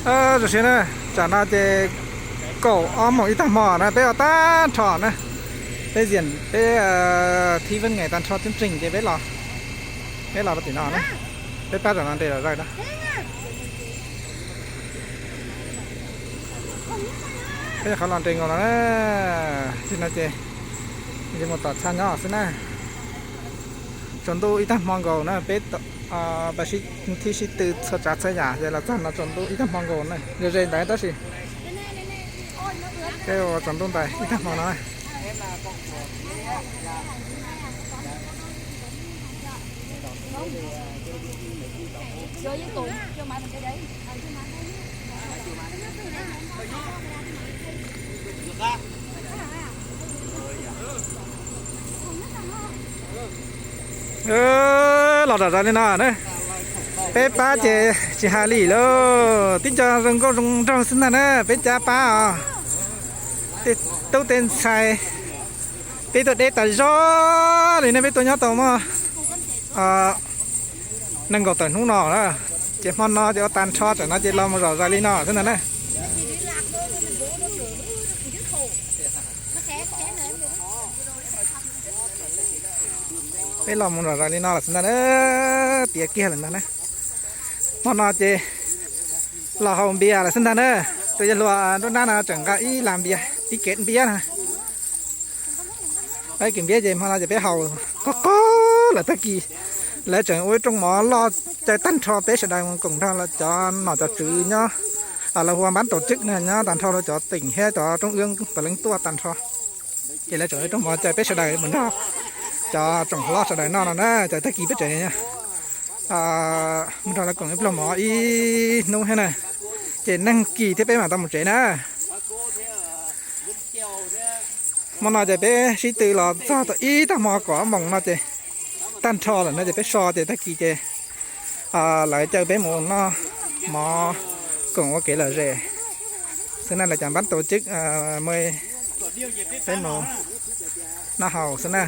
Zoo siab na, tsam no ces kaum ob moos ib tag hmo na, peb ua tag nrho na. Peb ziam peb thib vaj ngees tag nrho tseeb tseeg ces peb los, peb los rau tim no na. Peb pab tam no nres zom zaws na. Peb qhov los nres nkaus no na. Tim no ces mus tom txha nyob xwb na. Tsaus ntuj ib tag hmo nkaus na, peb pas sib thib sib tw txhua tsav txhua yam ces los txog no tsaus ntuj ib tag hmo nkaus na, ze ze ntawd tab sis peb ua tsaus ntuj ntais ib tag hmo no na. Los zom zaws li no na, peb pab ces tsis hais li lauj, tib co zoo nkauj zoo nraug xwb ntag na, peb cab pab os. Tej tub tej ntxhais, peb tuaj deb tas zog li ne, peb tuaj nyob tau muaj nees nkaum tawm hnub no na, ces hmo no ces ua tag nrho tsam no ces los mus zom zaws li no xwb ntag na. Peb los mus zom zaws li no los xwb ntag na, tiav kiag lawm ntag na. Hmo no ces los haus npias lawm xwb ntag na. Tus yawg hluas nruab nrab no tseem nqa ib las npias, ib kev npiab na. Ib kev npiab ces hmo no ces peb haus qog qog lawm tag kis, lawv tseem ua ib rooj mov loj caw tag nrho peb sawv daws mus koom nrog cov nom cov tswv nyob, lawv hu ua npab taus tswb na, nyob tag nrho rau cov teem thiab cov roob wb puav leej tuaj tag nrho. Ces lawv tseem ua ib rooj mov caw peb sawv daws mus nrog cov tsoom hlob sawv daws noj no na, caw tag kis peb tseem mus nrog lawv koom ib pluag mov ib hnub thiab na. Ces neeg kis thiab peb mam tau mus tsev na. Hmo no ces peb sib tw los txog tau ib tag hmo kaum ob moos no ces tag nrho lawm no ces peb so ces tag kis ces lawv caw peb mus noj mov koom ua kev lom zem xwb na, lawv cov npab taus tswb, peb mus noj haus xwb na.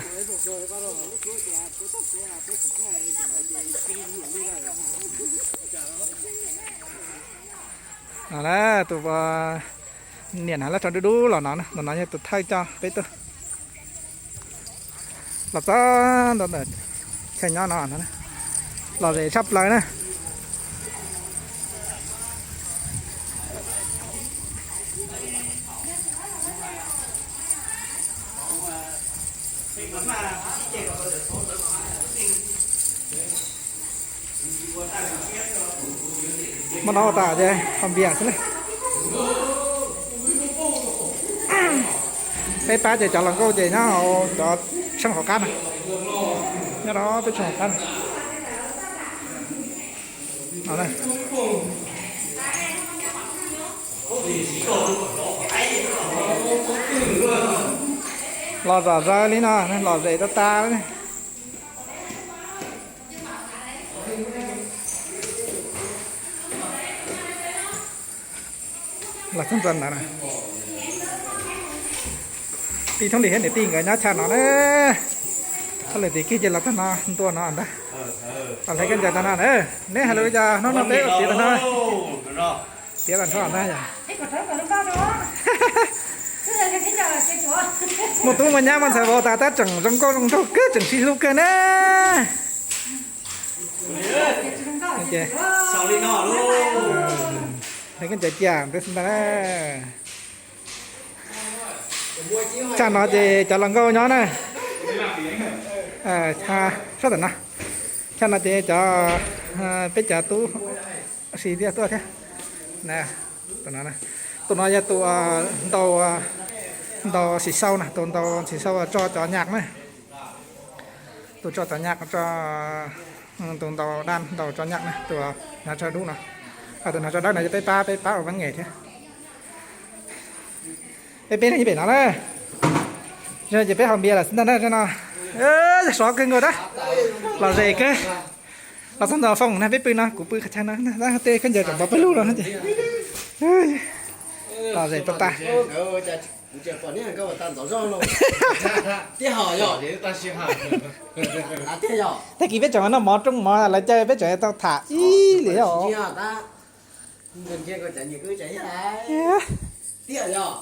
No na, tus niam na lawv tso dub dub los no, no yog tus thawj coj peb tuaj los txog ntawm chaw nyob no, lom zem tshaj plaws na. Hmo no ua tas ces haus npias xwb na. Peb pab ces cov hluas nkauj ces nyob cov tshooj hauv qab na, nyob rau peb tshooj hauv qab na. Los zom zaws li no, lom zem tas tas. Los txog ntawm no, tij Thoob Lis thiab niam tij nkawd nyob chaw no na. Thoob Lis tim kiag ces los txog no ntua no ntag. Los hle khaub ncaws tag no na. Neb hais lus li cas hnub no peb ua tiav tag no? Tiav tag nrho ntag yog. Muaj tub muaj nyab muaj ntxhais vauv tas tab tseem zoo nkauj zoo nraug kawg, tseem sib hlub kawg na. Hle khaub ncaws cia ntawd xwb ntag na. Chaw no ces cov hluas nkauj nyob na. Sab tom no, chaw no ces cov, peb cov tub si thiaj tuaj thiab. Tus no, tus no yog tus ntaus, ntaus xim xau na, tus ntaus xim xau tso cov nyaj na. Tus tso cov nyaj, tus ntaus dab ntaus tso nyaj na, tus hnav tsho dub no. Tus hnav tsho dawb no yog peb pab, peb pab ua vaj ngees thiab. Peb peb leeg ib pem no na. Ces peb haus npias lawm xwb ntag na no. Yog sov kawg nkaus tab, lom zem kawg. Los txog ntawm Foom na, peb pw no, kuv pw qhov chaw no, tej khaub ncaws tseem pov pawg lug no ces lom zem tas tas. Tag kis peb tseem noj mov rooj mov lawv caw peb tseem tau tham ib li os. Ntshe koj cov nyiam wb tsev thiab. Tiag yog.